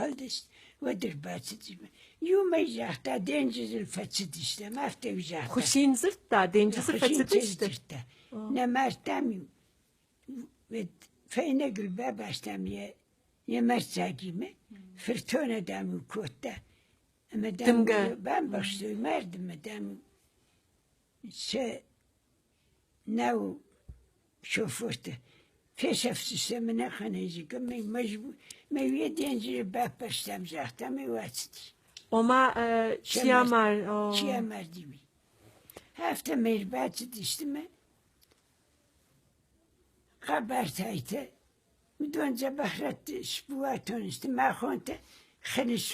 фӕлдыст, уӕд ӕрбацыди. Иумӕ загъта, денджызыл фӕцыдыстӕм, афтӕ загъта. Хуысин дзырдта, денджызы фӕцыдысты? Дзырдта. Нӕ мардтам-иу, фӕйнӕгыл бабастам йӕ йӕ мӕрддзагимӕ, фыртонӕ, дам-иу кодта. Ӕмӕ, дам, бамбӕхстой мард ӕмӕ, дам, сӕ нау шофыртӕ фесӕфдзысты ӕмӕ нӕхъӕнӕй зыгӕмӕй мӕ уе денджызы баппӕрстам, загъта мӕ уацыди. Ома, чи амар? Чи амарди, уый. Афтӕмӕй ӕрбацыдысты мӕ хъӕбӕртайтӕ. Уыдон дзӕбӕх рӕтты сбуатон сты, махонтӕ хыныс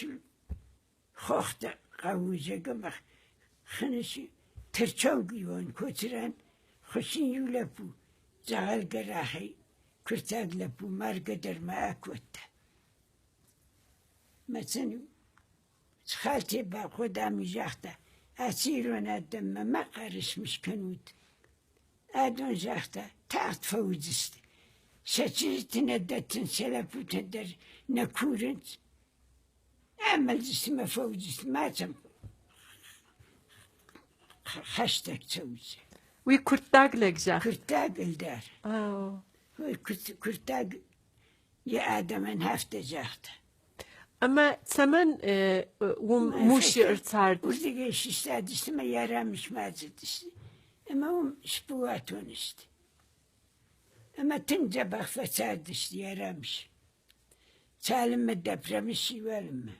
хохты хъӕуы зӕгӕмӕ хыныс тырчаугион коцыран хуысын иу лӕппу дзӕгъӕл гӕрахӕй куыртаг лӕппу маргӕ дӕр ма акодта. Мӕ сын Схалте бахъуыд ами загъта, аци ирон адӕммӕ ма хъӕрысмыс кӕнут. Адон загъта, тагъд фӕуыдзысты. Сӕ чызджыты нӕ дӕттынц, сӕ лӕппутӕ дӕр нӕ курынц. Амӕлдзысты мӕ фӕуыдзысты, ма сӕм хӕстӕг цӕуынц. Уый куырттаг лӕг загъта? Куырттаг ӕлдар. Уый куырттаг йӕ адӕмӕн афтӕ загъта. Ӕмӕ цӕмӕн уым мусы ӕрцард? Уырдыгӕй сыстадысты ӕмӕ йӕ рӕмысмӕ ацыдысты. Ӕмӕ уым сбуатон сты. Ӕмӕ тынг дзӕбӕх фӕцардысты йӕ рӕмыс. Цалынмӕ дӕ прӕмыс уалынмӕ.